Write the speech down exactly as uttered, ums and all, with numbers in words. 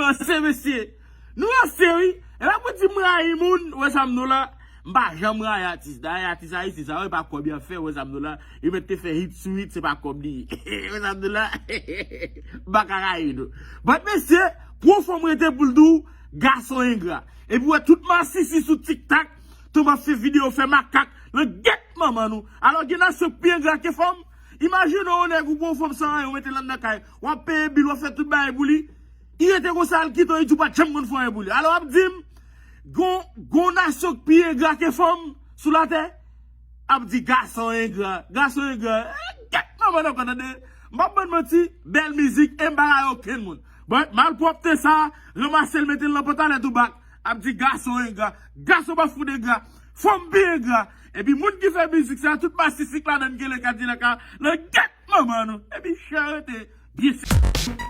Ranse, mesye. Nou ranse, wi. E pa pou di m rayi moun, wè sa m di w la. M pa janm rayi atis. Dayè, atis ayisyen sa yo, e pa kòb y ap fè, wè sa m di w la. Yo mèt te fè hit sou hit, se pa kòb li ye. Wè sa m di w la. M pa ka rayi nou. But mesye, pou yon fanm rete pou l di w, gason engra. Epi wè tout masisi sou TikTok, tonbe ap fè videyo, fè makak, nan gèt manman nou. Alò, gen nasyon k pi engra ke fanm. Imajine w, yon nèg ou pran yon fanm san anyen, ou mete l anndan kay. W ap peye bil, w ap fè tout bagay pou li. Li rete konsa, l kite w, li di w pa t janm konn fè anyen pou li. Alò, w ap di m, gon, gon nasyon k pi engra ke fanm sou latè? Ap di gason engra, gason engra. Eh, gèt manman nan ankò, tande. M p ap bann manti, bèl mizik, e m pa rayi okenn moun. But, malpwòpte sa, ranmase l, mete l nan pantalèt ou bak. Ap di gason engra, gason pa fout engra, fanm pi engra. Epi moun ki fè mizik sa, tout masisi k ladan l, gen le kadilak la, nan gèt manman nou. Epi chan rete byen sèk.